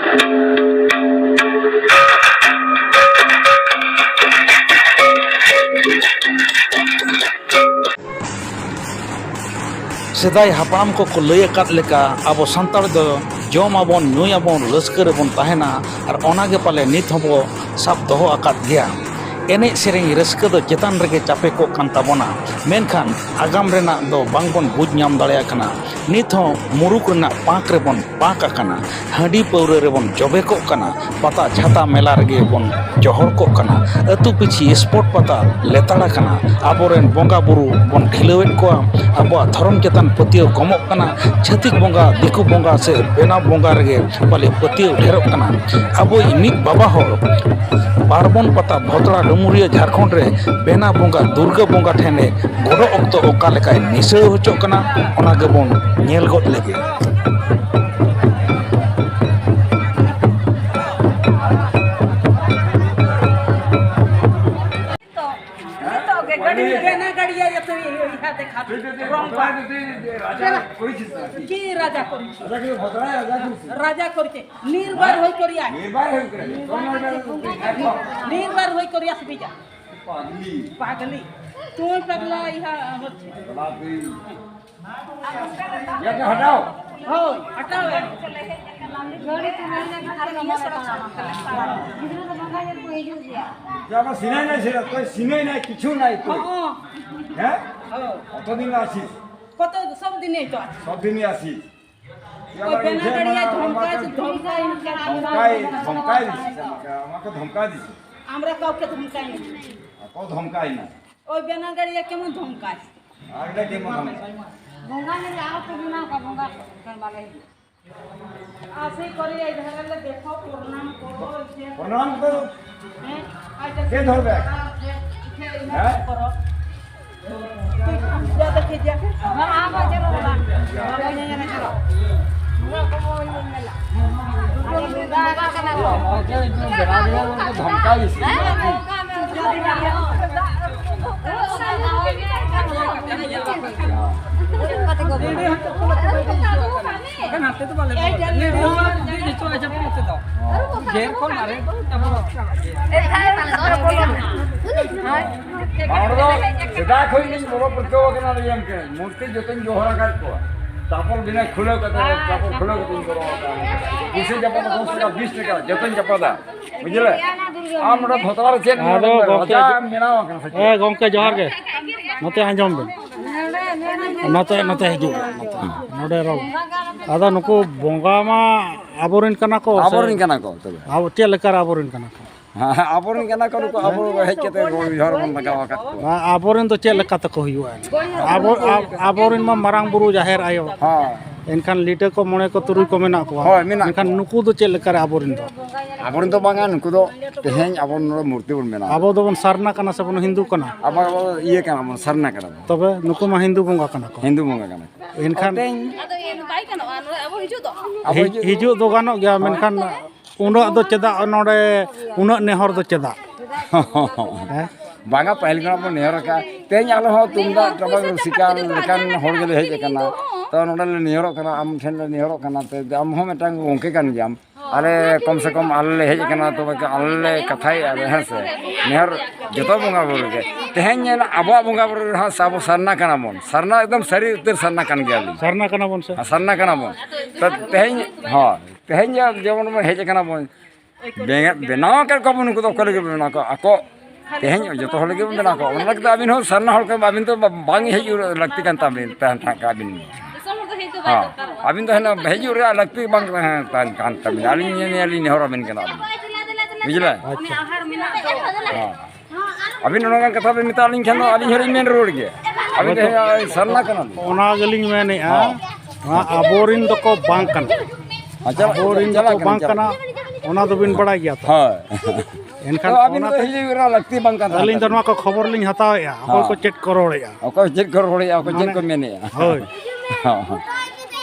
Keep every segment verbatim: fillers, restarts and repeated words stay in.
ᱥᱮᱫᱟᱭ ᱦᱟᱯᱲᱟᱢ ᱠᱚᱠᱚ ᱞᱟᱹᱭ ᱟᱠᱟᱫ ᱞᱮᱠᱟ, ᱟᱵᱚ ᱥᱟᱱᱛᱟᱲ ᱫᱚ ᱡᱚᱢ ᱟᱵᱚᱱ, ᱧᱩᱭ ᱟᱵᱚᱱ, ᱨᱟᱹᱥᱠᱟᱹ ᱨᱮᱵᱚᱱ ᱛᱟᱦᱮᱱᱟ, ᱟᱨ ᱚᱱᱟ ᱜᱮ ᱯᱟᱞᱮ ᱱᱤᱛ ᱦᱚᱸᱵᱚ ᱥᱟᱵ ᱫᱚᱦᱚ ᱟᱠᱟᱫ ᱜᱮᱭᱟ᱾ ᱮᱱᱮᱡ ᱥᱮᱨᱮᱧ ᱨᱟᱹᱥᱠᱟᱹ ᱫᱚ ᱪᱮᱛᱟᱱ ᱨᱮᱜᱮ ᱪᱟᱯᱮ ᱠᱚᱜ ᱠᱟᱱ ᱛᱟᱵᱚᱱᱟ, ᱢᱮᱱᱠᱷᱟᱱ ᱟᱜᱟᱢ ᱨᱮᱱᱟᱜ ᱫᱚ ᱵᱟᱝᱵᱚᱱ ᱵᱩᱡᱽ ᱧᱟᱢ ᱫᱟᱲᱮᱭᱟᱜ ᱠᱟᱱᱟ᱾ ᱱᱤᱛ ᱦᱚᱸ ᱢᱩᱨᱩᱠ ᱨᱮᱱᱟᱜ ᱯᱟᱸᱠ ᱨᱮᱵᱚᱱ ᱯᱟᱸᱠ ᱟᱠᱟᱱᱟ, ᱦᱟᱺᱰᱤ ᱯᱟᱹᱣᱨᱟᱹ ᱨᱮᱵᱚᱱ ᱡᱚᱵᱮ ᱠᱚᱜ ᱠᱟᱱᱟ, ᱯᱟᱛᱟ ᱪᱷᱟᱛᱟ ᱢᱮᱞᱟ ᱨᱮᱜᱮ ᱵᱚᱱ ᱡᱚᱦᱚᱲ ᱠᱚᱜ ᱠᱟᱱᱟ, ᱟᱹᱛᱩ ᱯᱤᱪᱷᱤ ᱥᱯᱚᱴ ᱯᱟᱛᱟ ᱞᱮᱛᱟᱲ ᱟᱠᱟᱱᱟ, ᱟᱵᱚᱨᱮᱱ ᱵᱚᱸᱜᱟ ᱵᱩᱨᱩ ᱵᱚᱱ ᱰᱷᱤᱞᱟᱹᱣᱮᱫ ᱠᱚᱣᱟ, ᱟᱵᱚᱣᱟᱜ ᱫᱷᱚᱨᱚᱢ ᱪᱮᱛᱟᱱ ᱯᱟᱹᱛᱭᱟᱹᱣ ᱠᱚᱢᱚᱜ ᱠᱟᱱᱟ, ᱪᱷᱟᱹᱛᱤᱠ ᱵᱚᱸᱜᱟ, ᱫᱤᱠᱩ ᱵᱚᱸᱜᱟ ᱥᱮ ᱵᱮᱱᱟᱣ ᱵᱚᱸᱜᱟ ᱨᱮᱜᱮ ᱯᱟᱞᱮ ᱯᱟᱹᱛᱭᱟᱹᱣ ᱰᱷᱮᱨᱚᱜ ᱠᱟᱱᱟ᱾ ᱟᱵᱚᱭᱤᱡ ᱢᱤᱫ ᱵᱟᱵᱟ ᱦᱚᱲ ᱯᱟᱨᱵᱚᱱ ᱯᱟᱛᱟ ᱵᱷᱚᱛᱲᱟ ᱰᱩᱢᱩᱨᱤᱭᱟᱹ ᱡᱷᱟᱲᱠᱷᱚᱸᱰ ᱨᱮ ᱵᱮᱱᱟᱣ ᱵᱚᱸᱜᱟ ᱫᱩᱨᱜᱟᱹ ᱵᱚᱸᱜᱟ ᱴᱷᱮᱱᱮ ᱜᱚᱰᱚᱜ ᱚᱠᱛᱚ ᱚᱠᱟ ᱞᱮᱠᱟᱭ ᱱᱤᱥᱲᱟᱹᱣ ᱦᱚᱪᱚᱜ ᱠᱟᱱᱟ, ᱚᱱᱟ ᱜᱮᱵᱚᱱ ᱧᱮᱞ ᱜᱚᱫ ᱞᱮᱜᱮ᱾ ᱱᱤᱛᱚᱜ, ᱱᱤᱛᱚᱜ ᱜᱮ ᱜᱟᱹᱰᱤ ᱵᱮᱱᱟ ᱜᱟᱹᱰᱤᱭᱟ ᱡᱚᱛᱚ ᱤᱭᱟᱹ ᱫᱮᱠᱷᱟ ᱨᱚᱝ ᱵᱟ᱾ ᱪᱮᱫ ᱨᱟᱡᱟ ᱠᱚᱨᱤᱪᱷᱮ? ᱨᱟᱡᱟ ᱠᱚᱨᱤᱪᱷᱮ। ᱱᱤᱨᱵᱟᱨ ᱦᱩᱭ ᱠᱚᱨᱤᱭᱟ। ᱱᱤᱨᱵᱟᱨ ᱦᱩᱭ ᱠᱚᱨᱤᱭᱟ। ᱱᱤᱨᱵᱟᱨ ᱦᱩᱭ ᱠᱚᱨᱤᱭᱟ ᱥᱩᱵᱤᱡᱟ। ᱯᱟᱜᱞᱤ। ᱯᱟᱜᱞᱤ। ᱛᱩᱭ ᱯᱟᱜᱞᱟ ᱤᱦᱟ ᱦᱚᱪᱪᱷᱮ। ᱦᱳᱭ, ᱦᱟᱴᱟᱣ। ᱡᱟᱵᱟ ᱥᱤᱱᱟᱭ ᱱᱟᱭ ᱥᱮ, ᱛᱚ ᱥᱤᱱᱟᱭ ᱱᱟᱭ ᱠᱤᱪᱷᱩ ᱱᱟᱭ ᱛᱚ। ᱦᱚᱸ। ᱦᱮᱸ? ᱦᱳᱭ। ᱚᱛᱚ ᱫᱤᱱ ᱟᱥᱤᱥ। কত সব দিনেই তো আছে। সব দিনই আসিস। ওই বেনাগাড়িয়া ধমকায়, ধমকায়। ধমকাই, ধমকাই দিছিস আমাকে, আমাকে ধমকাই দিছিস। আমরা কাউকে ধমকাই না। কত ধমকাই না? ওই বেনাগাড়িয়া কেমন ধমকায়? আর এটা কেমন ধমকায়? ᱵᱚᱸᱜᱟ ᱧᱮᱞ ᱟᱨ ᱛᱚ ᱵᱮᱱᱟᱣ ᱠᱟ ᱵᱚᱸᱜᱟ ᱠᱟᱱ ᱵᱟᱞᱮ ᱦᱤᱡᱩᱜ। আসে করে এই ধারে দেখো, প্রণাম করো, এই যে প্রণাম করো। হ্যাঁ, আচ্ছা, কে ধরবে? হ্যাঁ? করো। ধমকাই দিছে। ᱡᱚᱛᱚ ᱟᱡᱟᱜ ᱯᱮ ᱛᱮᱫᱚ᱾ ᱰᱷᱮᱨ ᱠᱷᱚᱱ ᱢᱟᱨᱮ ᱫᱚ ᱧᱟᱢᱚᱜᱼᱟ᱾ ᱚᱸᱰᱮ ᱫᱚ ᱥᱮᱫᱟᱭ ᱠᱷᱚᱱ ᱜᱤᱧ ᱵᱚᱞᱚ ᱯᱟᱹᱨᱠᱟᱹᱣ ᱟᱠᱟᱱᱟ, ᱞᱟᱹᱭᱟᱢ ᱠᱟᱹᱱᱟᱹᱧ, ᱢᱩᱨᱛᱤ ᱡᱚᱛᱚᱧ ᱜᱚᱦᱚᱲ ᱟᱠᱟᱫ ᱠᱚᱣᱟ᱾ ᱪᱟᱯᱚᱞ ᱵᱤᱱᱟᱹ ᱠᱷᱩᱞᱟᱹᱣ ᱠᱟᱛᱮ, ᱪᱟᱯᱚᱞ ᱠᱷᱩᱞᱟᱹᱣ ᱠᱟᱛᱮᱧ ᱵᱚᱞᱚ ᱟᱠᱟᱱᱟ᱾ ᱯᱩᱭᱥᱟᱹ ᱪᱟᱯᱚᱞ ᱫᱚ ᱫᱚᱥ ᱴᱟᱠᱟ, ᱵᱤᱥ ᱴᱟᱠᱟ, ᱡᱚᱛᱚᱧ ᱪᱟᱯᱟᱫᱟ᱾ ᱵᱩᱡᱷᱟᱹᱣ? ᱟᱢ ᱱᱚᱰᱮ ᱫᱷᱚᱛᱟᱨᱟ ᱨᱮ ᱪᱮᱫ ᱟᱫᱚ ᱢᱮᱱᱟᱜ ᱜᱚᱢᱠᱮ, ᱨᱟᱡᱟ ᱢᱮᱱᱟᱣ ᱟᱠᱟᱱᱟ ᱥᱮ ᱪᱮᱫ? ᱦᱮᱸ ᱜᱚᱢᱠᱮ, ᱡᱚᱦᱟᱨ ᱜᱮ᱾ ᱱᱚᱛᱮ ᱟᱸᱡᱚᱢ ᱵᱮᱱ᱾ ᱱᱚᱛᱮ, ᱱᱚᱛᱮ ᱦᱤᱡᱩᱜ ᱵᱮᱱ, ᱱᱚᱛᱮ᱾ ᱱᱚᱰᱮ ᱨᱚᱲ᱾ ᱟᱫᱚ ᱱᱩᱠᱩ ᱵᱚᱸᱜᱟ ᱢᱟ ᱟᱵᱚᱨᱮᱱ ᱠᱟᱱᱟ ᱠᱚ, ᱥᱮ? ᱟᱵᱚᱨᱮᱱ ᱠᱟᱱᱟ ᱠᱚ, ᱛᱚᱵᱮ᱾ ᱟᱵᱚ ᱪᱮᱫ ᱞᱮᱠᱟ ᱨᱮ ᱟᱵᱚᱨᱮᱱ ᱠᱟᱱᱟ ᱠᱚ? ᱦᱮᱸ, ᱟᱵᱚᱨᱮᱱ ᱠᱟᱱᱟ ᱠᱚ ᱱᱩᱠᱩ, ᱟᱵᱚ ᱦᱮᱡ ᱠᱟᱛᱮ ᱡᱚᱦᱟᱨ ᱵᱚᱱ ᱞᱟᱜᱟᱣ ᱟᱠᱟᱫ ᱠᱚᱣᱟ᱾ ᱵᱟ, ᱟᱵᱚᱨᱮᱱ ᱫᱚ ᱪᱮᱫ ᱞᱮᱠᱟ ᱛᱮᱠᱚ ᱦᱩᱭᱩᱜᱼᱟ? ᱟᱵᱚ, ᱟᱵ-, ᱟᱵᱚᱨᱮᱱ ᱢᱟ ᱢᱟᱨᱟᱝ ᱵᱩᱨᱩ, ᱡᱟᱦᱮᱨ ᱟᱭᱳ᱾ ᱦᱮᱸ᱾ ᱮᱱᱠᱷᱟᱱ ᱞᱤᱴᱟᱹ ᱠᱚ ᱢᱚᱬᱮ ᱠᱚ ᱛᱩᱨᱩᱭ ᱠᱚ ᱢᱮᱱᱟᱜ ᱠᱚᱣᱟ᱾ ᱦᱳᱭ, ᱢᱮᱱᱟᱜ ᱢᱮᱱᱠᱷᱟᱱ ᱠᱚᱣᱟ᱾ ᱱᱩᱠᱩ ᱫᱚ ᱪᱮᱫ ᱞᱮᱠᱟ ᱨᱮ ᱟᱵᱚᱨᱮᱱ ᱫᱚ? ᱟᱵᱚᱨᱮᱱ ᱫᱚ ᱵᱟᱝᱟ, ᱱᱩᱠᱩ ᱫᱚ ᱛᱮᱦᱮᱧ ᱟᱵᱚ ᱱᱚᱰᱮ ᱢᱩᱨᱛᱤ ᱵᱚᱱ ᱵᱮᱱᱟᱣᱟ᱾ ᱟᱵᱚ ᱫᱚᱵᱚᱱ ᱥᱟᱨᱱᱟ ᱠᱟᱱᱟ ᱥᱮ ᱵᱚᱱ ᱦᱤᱱᱫᱩ ᱠᱟᱱᱟ? ᱟᱵᱚ, ᱟᱵᱚ ᱤᱭᱟᱹ ᱠᱟᱱᱟ ᱵᱚᱱ, ᱥᱟᱨᱱᱟ ᱠᱟᱱᱟ ᱵᱚᱱ᱾ ᱛᱚᱵᱮ ᱱᱩᱠᱩ ᱢᱟ ᱦᱤᱱᱫᱩ ᱵᱚᱸᱜᱟ ᱠᱟᱱᱟ ᱠᱚ᱾ ᱦᱤᱱᱫᱩ ᱵᱚᱸᱜᱟ ᱠᱟᱱᱟ ᱠᱚ᱾ ᱮᱱᱠᱷᱟᱱ ᱛᱮᱦᱮᱧ ᱟᱫᱚ ᱤᱭᱟᱹ ᱫᱚ ᱵᱟᱭ ᱜᱟᱱᱚᱜᱼᱟ, ᱱᱚᱰᱮ ᱟᱵᱚ ᱦᱤᱡᱩᱜ ᱫᱚ᱾ ᱟᱵᱚ ᱦᱤᱡᱩᱜ ᱫᱚ᱾ ᱦᱤᱡᱩᱜ ᱫᱚ ᱜᱟᱱᱚᱜ ᱜᱮᱭᱟ, ᱦᱳᱭ᱾ ᱢᱮᱱᱠᱷᱟᱱ ᱩᱱᱟᱹᱜ ᱫᱚ ᱪᱮᱫᱟᱜ ᱱᱚᱰᱮ, ᱩᱱᱟᱹᱜ ᱱᱮᱦᱚᱨ ᱫᱚ ᱪᱮᱫᱟᱜ? ᱦᱮᱸ? ᱵᱟᱝᱟ, ᱯᱟᱹᱦᱤᱞ ᱠᱷᱚᱱᱟᱜ ᱵᱚᱱ ᱱᱮᱦᱚᱨ ᱟᱠᱟᱫᱼᱟ᱾ ᱛᱮᱦᱮᱧ ᱟᱞᱮ ᱦᱚᱸ ᱛᱩᱢᱫᱟᱜ ᱴᱟᱢᱟᱠ ᱨᱩᱥᱤᱠᱟ ᱞᱮᱠᱟᱱ ᱦᱚᱲ ᱜᱮᱞᱮ ᱦᱮᱡ ᱟᱠᱟᱱᱟ᱾ ᱛᱚ, ᱱᱚᱰᱮ ᱞᱮ ᱱᱮᱦᱚᱨᱚᱜ ᱠᱟᱱᱟ, ᱟᱢ ᱴᱷᱮᱱ ᱞᱮ ᱱᱮᱦᱚᱨᱚᱜ ᱠᱟᱱᱟ, ᱛᱮ ᱟᱢ ᱦᱚᱸ ᱢᱤᱫᱴᱟᱝ ᱜᱚᱢᱠᱮ ᱠᱟᱱ ᱜᱮᱭᱟᱢ᱾ ᱟᱞᱮ ᱠᱚᱢ ᱥᱮ ᱠᱚᱢ ᱟᱞᱮ ᱞᱮ ᱦᱮᱡ ᱟᱠᱟᱱᱟ, ᱛᱚᱵᱮ ᱠᱤ ᱟᱞᱮ ᱞᱮ ᱠᱟᱛᱷᱟᱭᱮᱫᱼᱟ ᱞᱮ, ᱦᱮᱸ ᱥᱮ? ᱱᱮᱦᱚᱨ ᱡᱚᱛᱚ ᱵᱚᱸᱜᱟ ᱵᱩᱨᱩ ᱜᱮ᱾ ᱛᱮᱦᱮᱧ ᱧᱮᱞ, ᱟᱵᱚᱣᱟᱜ ᱵᱚᱸᱜᱟ ᱵᱩᱨᱩ ᱨᱮᱦᱚᱸ ᱥᱮ ᱟᱵᱚ ᱥᱟᱨᱱᱟ ᱠᱟᱱᱟ ᱵᱚᱱ, ᱥᱟᱨᱱᱟ ᱮᱠᱫᱚᱢ ᱥᱟᱹᱨᱤ ᱩᱛᱟᱹᱨ ᱥᱟᱨᱱᱟ ᱠᱟᱱ ᱜᱮᱭᱟᱞᱤᱧ᱾ ᱥᱟᱨᱱᱟ ᱠᱟᱱᱟ ᱵᱚᱱ ᱥᱮ? ᱦᱮᱸ, ᱥᱟᱨᱱᱟ ᱠᱟᱱᱟ ᱵᱚᱱ᱾ ᱛᱚ, ᱛᱮᱦᱮᱧ, ᱦᱳᱭ, ᱛᱮᱦᱮᱧ ᱡᱮ-, ᱡᱮᱢᱚᱱ ᱵᱚᱱ ᱦᱮᱡ ᱟᱠᱟᱱᱟ ᱵᱚᱱ, ᱵᱮᱸᱜᱮᱫ ᱵᱮᱱᱟᱣ ᱟᱠᱟᱫ ᱠᱚᱣᱟ ᱵᱚᱱ, ᱱᱩᱠᱩ ᱫᱚ ᱚᱠᱚᱭ ᱞᱟᱹᱜᱤᱫ ᱵᱚᱱ ᱵᱮᱱᱟᱣ ᱠᱚᱣᱟ? ᱟᱠᱚ ᱛᱮᱦᱮᱧ ᱡᱚᱛᱚ ᱦᱚᱲ ᱞᱟᱹᱜᱤᱫ ᱵᱚᱱ ᱵᱮᱱᱟᱣ ᱠᱚᱣᱟ᱾ ᱚᱱᱟ ᱞᱟᱹᱜᱤᱫ ᱛᱮ ᱟᱹᱵᱤᱱ ᱦᱚᱸ ᱥᱟᱨᱱᱟ ᱦᱚᱲ ᱠᱚ, ᱟᱹᱵᱤᱱ ᱫᱚ ᱵᱟᱝ ᱦᱮᱡ ᱞᱟᱹᱠᱛᱤ ᱠᱟᱱ ᱛᱟᱵᱤᱱ, ᱛᱟᱦᱮᱱ ᱛᱟᱦᱮᱸ ᱠᱟᱱ ᱟᱹᱵᱤᱱ᱾ ᱫᱤᱥᱚᱢ ᱦᱚᱲ ᱫᱚ ᱦᱮᱡ ᱫᱚ ᱵᱟᱭ ᱦᱮᱸ, ᱫᱚᱨᱠᱟᱨᱚᱜᱼᱟ᱾ ᱟᱹᱵᱤᱱ ᱫᱚ ᱦᱟᱱᱟ ᱦᱤᱡᱩᱜ ᱨᱮᱭᱟᱜ ᱞᱟᱹᱠᱛᱤ ᱵᱟᱝ ᱛᱟᱦᱮᱸ ᱠᱟᱱ ᱛᱟᱵᱤᱱᱟ᱾ ᱟᱹᱞᱤᱧ ᱱᱤᱭᱟᱹ, ᱱᱤᱭᱟᱹ ᱞᱤᱧ ᱱᱮᱦᱚᱨ ᱟᱵᱤᱱ ᱠᱟᱱᱟ ᱟᱹᱵᱤᱱ᱾ ᱵᱩᱡᱷᱟᱹᱣ? ᱟᱪᱪᱷᱟ᱾ ᱩᱱᱤ ᱟᱦᱟᱨ ᱢᱮᱱᱟᱜ ᱫᱚ᱾ ᱦᱮᱸ᱾ ᱟᱹᱵᱤᱱ ᱚᱱᱟ ᱜᱟᱱ ᱠᱟᱛᱷᱟ ᱵᱤᱱ ᱢᱮᱛᱟ ᱟᱹᱞᱤᱧ ᱠᱷᱟᱱ ᱫᱚ ᱟᱹᱞᱤᱧ ᱦᱚᱸᱞᱤᱧ ᱢᱮᱱ ᱨᱩᱣᱟᱹᱲ ᱜᱮᱭᱟ᱾ ᱟᱹᱵᱤᱱ ᱫᱚ ᱦᱳᱭ ᱛᱚ᱾ ᱦᱮᱸ, ᱥᱟᱨᱱᱟ ᱠᱟᱱᱟ ᱵᱤᱱ᱾ ᱚᱱᱟ ᱜᱮᱞᱤᱧ ᱢᱮᱱᱮᱫᱼᱟ, ᱦᱮᱸ᱾ ᱱᱚᱣᱟ ᱟᱵᱚᱨᱮᱱ ᱫᱚᱠᱚ ᱵᱟᱝ ᱠᱟᱱᱟ᱾ ᱟᱪᱪᱷᱟ, ᱟᱵᱚᱨᱮᱱ ᱪᱟᱞᱟᱜ ᱫᱚᱠᱚ ᱠᱟᱹᱱᱟᱹᱧ, ᱵᱟᱝ ᱪᱟᱞᱟᱜ ᱠᱟᱱᱟ, ᱠᱟᱹᱱᱟᱹᱧ᱾ ᱚᱱᱟ ᱫᱚᱵᱤᱱ ᱵᱟᱲᱟᱭ ᱜᱮᱭᱟ ᱛᱚ᱾ ᱦᱳᱭ᱾ ᱮᱱᱠᱷᱟᱱ ᱛᱚ ᱟᱹᱵᱤᱱ ᱚᱱᱟ ᱫᱚ ᱛᱮ ᱦᱤᱡᱩᱜ ᱨᱮᱱᱟᱜ ᱞᱟᱹᱠᱛᱤ ᱵᱟᱝ ᱠᱟᱱ ᱛᱟᱦᱮᱸ ᱟᱹᱞᱤᱧ ᱫᱚ ᱠᱟᱱᱟ᱾ ᱱᱚᱣᱟ ᱠᱚ ᱠᱷᱚᱵᱚᱨ ᱞᱤᱧ ᱦᱟᱛᱟᱣᱮᱫᱼᱟ, ᱚᱠᱚᱭ ᱠᱚ ᱦᱮᱸ᱾ ᱪᱮᱫ ᱠᱚ ᱨᱚᱲᱮᱫᱼᱟ, ᱚᱠᱚᱭ ᱪᱮᱫ ᱢᱟᱱᱮ, ᱠᱚ ᱢᱮᱱᱮᱫᱼᱟ᱾ ᱦᱳᱭ᱾ ᱦᱮᱸ᱾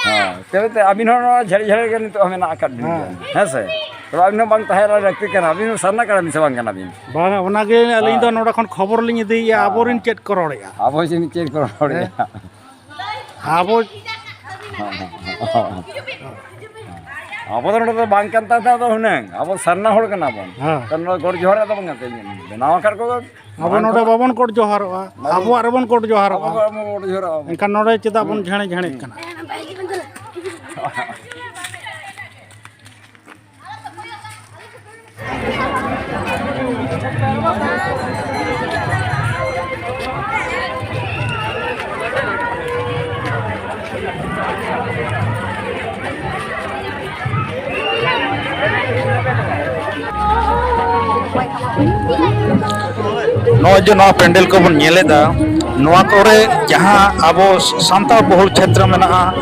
ᱦᱮᱸ᱾ ᱛᱚᱵᱮ ᱛᱚ ᱟᱹᱵᱤᱱ ᱦᱚᱸ ᱱᱚᱣᱟ ᱡᱷᱟᱹᱲᱤ ᱡᱷᱟᱹᱲᱤ ᱜᱮ ᱱᱤᱛᱚᱜ ᱦᱚᱸ ᱢᱮᱱᱟᱜ ᱟᱠᱟᱫ ᱵᱤᱱ ᱜᱮᱭᱟ, ᱦᱮᱸ᱾ ᱦᱮᱸ ᱥᱮ? ᱛᱚᱵᱮ ᱟᱹᱵᱤᱱ ᱦᱚᱸ ᱵᱟᱝ ᱛᱟᱦᱮᱸ ᱞᱟᱹᱠᱛᱤ ᱠᱟᱱᱟ᱾ ᱟᱹᱵᱤᱱ ᱦᱚᱸ ᱥᱟᱨᱱᱟ ᱠᱟᱱᱟ ᱵᱤᱱ ᱥᱮ ᱵᱟᱝ ᱠᱟᱱᱟ ᱵᱤᱱ? ᱵᱟᱝᱟ, ᱚᱱᱟᱜᱮ ᱟᱹᱞᱤᱧ ᱫᱚ ᱦᱮᱸ᱾ ᱱᱚᱰᱮ ᱠᱷᱚᱱ ᱠᱷᱚᱵᱚᱨ ᱞᱤᱧ ᱤᱫᱤᱭᱮᱫᱼᱟ, ᱦᱮᱸ᱾ ᱟᱵᱚᱨᱮᱱ ᱪᱮᱫ ᱠᱚ ᱨᱚᱲᱮᱫᱼᱟ᱾ ᱟᱵᱚ ᱪᱮᱫ, ᱪᱮᱫ ᱠᱚ ᱨᱚᱲᱮᱫᱼᱟ? ᱦᱮᱸ᱾ ᱟᱵᱚ ᱦᱮᱸ, ᱦᱮᱸ, ᱦᱮᱸ᱾ ᱟᱵᱚ ᱫᱚ ᱱᱚᱰᱮ ᱫᱚ ᱵᱟᱝ ᱠᱟᱱ ᱛᱟᱦᱮᱸ ᱫᱚ ᱦᱩᱱᱟᱹᱝ, ᱟᱵᱚ ᱥᱟᱨᱱᱟ ᱦᱚᱲ ᱠᱟᱱᱟ ᱵᱚᱱ᱾ ᱦᱮᱸ᱾ ᱛᱚ ᱱᱚᱰᱮ ᱜᱚᱰ ᱡᱚᱦᱟᱨ ᱨᱮ ᱫᱚ ᱵᱟᱝ ᱠᱟᱛᱮ ᱵᱮᱱᱟᱣ ᱟᱠᱟᱫ ᱠᱚ᱾ ᱟᱵᱚ ᱵᱟᱝ ᱱᱚᱰᱮ ᱠᱚ ᱵᱟᱵᱚᱱ ᱜᱚᱰ ᱡᱚᱦᱟᱨᱚᱜᱼᱟ, ᱵᱟᱵᱚᱱ ᱟᱵᱚᱣᱟᱜ ᱨᱮᱵᱚᱱ ᱜᱚᱰ ᱟᱵᱚ ᱡᱚᱦᱟᱨᱚᱜᱼᱟ᱾ ᱠᱚ ᱟᱵᱚ ᱜᱚᱰ ᱡᱚᱦᱟᱨᱚᱜᱼᱟ ᱵᱚᱱ᱾ ᱮᱱᱠᱷᱟᱱ ᱱᱚᱰᱮ ᱪᱮᱫᱟᱜ ᱵᱚᱱ ᱡᱷᱮᱬᱮ ᱡᱷᱮᱬᱮᱜ ᱠᱟᱱᱟ? ᱱᱚᱜᱼᱚᱭ ᱡᱮ ᱱᱚᱣᱟ ᱯᱮᱱᱰᱮᱞ ᱠᱚᱵᱚᱱ ᱧᱮᱞᱮᱫᱟ, ᱱᱚᱣᱟ ᱠᱚᱨᱮ ᱡᱟᱦᱟᱸ ᱟᱵᱚ ᱥᱟᱱᱛᱟᱲ ᱵᱚᱦᱩᱞ ᱠᱷᱮᱛᱨᱚ ᱢᱮᱱᱟᱜᱼᱟ,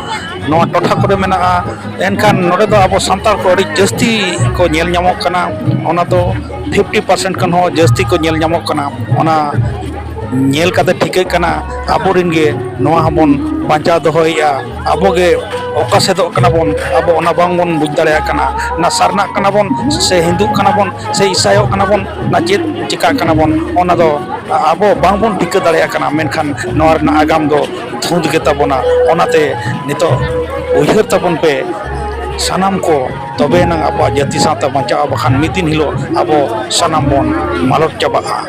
ᱱᱚᱣᱟ ᱴᱚᱴᱷᱟ ᱠᱚᱨᱮ ᱢᱮᱱᱟᱜᱼᱟ, ᱮᱱᱠᱷᱟᱱ ᱱᱚᱰᱮ ᱫᱚ ᱟᱵᱚ ᱥᱟᱱᱛᱟᱲ ᱠᱚ ᱟᱹᱰᱤ ᱡᱟᱹᱥᱛᱤ ᱠᱚ ᱧᱮᱞ ᱧᱟᱢᱚᱜ ᱠᱟᱱᱟ᱾ ᱚᱱᱟ ᱫᱚ ᱯᱷᱤᱯᱴᱤ ᱯᱟᱨᱥᱮᱱᱴ ᱠᱷᱚᱱ ᱦᱚᱸ ᱡᱟᱹᱥᱛᱤ ᱠᱚ ᱧᱮᱞ ᱧᱟᱢᱚᱜ ᱠᱟᱱᱟ᱾ ᱚᱱᱟ ᱧᱮᱞ ᱠᱟᱛᱮ ᱴᱷᱤᱠᱟᱹᱜ ᱠᱟᱱᱟ, ᱟᱵᱚᱨᱮᱱ ᱜᱮ ᱱᱚᱣᱟ ᱦᱚᱸᱵᱚᱱ ᱵᱟᱧᱪᱟᱣ ᱫᱚᱦᱚᱭᱮᱫᱼᱟ᱾ ᱟᱵᱚ ᱜᱮ ᱚᱠᱟ ᱥᱮᱫᱚᱜ ᱠᱟᱱᱟ ᱵᱚᱱ, ᱟᱵᱚ ᱚᱱᱟ ᱵᱟᱝᱵᱚᱱ ᱵᱩᱡᱽ ᱫᱟᱲᱮᱭᱟᱜ ᱠᱟᱱᱟ᱾ ᱚᱱᱟ ᱥᱟᱨᱱᱟᱜ ᱠᱟᱱᱟ ᱵᱚᱱ ᱥᱮ ᱦᱤᱱᱫᱩᱜ ᱠᱟᱱᱟ ᱵᱚᱱ ᱥᱮ ᱤᱥᱟᱭᱚᱜ ᱠᱟᱱᱟ ᱵᱚᱱ, ᱚᱱᱟ ᱪᱮᱫ ᱪᱤᱠᱟᱹᱜ ᱠᱟᱱᱟ ᱵᱚᱱ, ᱚᱱᱟ ᱫᱚ ᱟᱵᱚ ᱵᱟᱝᱵᱚᱱ ᱴᱷᱤᱠᱟᱹ ᱫᱟᱲᱮᱭᱟᱜ ᱠᱟᱱᱟ᱾ ᱢᱮᱱᱠᱷᱟᱱ ᱱᱚᱣᱟ ᱨᱮᱱᱟᱜ ᱟᱜᱟᱢ ᱫᱚ ᱫᱷᱩᱸᱫ ᱜᱮ ᱛᱟᱵᱚᱱᱟ᱾ ᱚᱱᱟᱛᱮ ᱱᱤᱛᱚᱜ ᱩᱭᱦᱟᱹᱨ ᱛᱟᱵᱚᱱ ᱯᱮ ᱥᱟᱱᱟᱢ ᱠᱚ, ᱛᱚᱵᱮ ᱮᱱᱟᱝ ᱟᱵᱚᱣᱟᱜ ᱡᱟᱹᱛᱤ ᱥᱟᱶᱛᱟ ᱵᱟᱧᱪᱟᱜᱼᱟ, ᱵᱟᱠᱷᱟᱱ ᱢᱤᱫ ᱫᱤᱱ ᱦᱤᱞᱳᱜ ᱟᱵᱚ ᱥᱟᱱᱟᱢ ᱵᱚᱱ ᱢᱟᱞᱚᱴ ᱪᱟᱵᱟᱜᱼᱟ᱾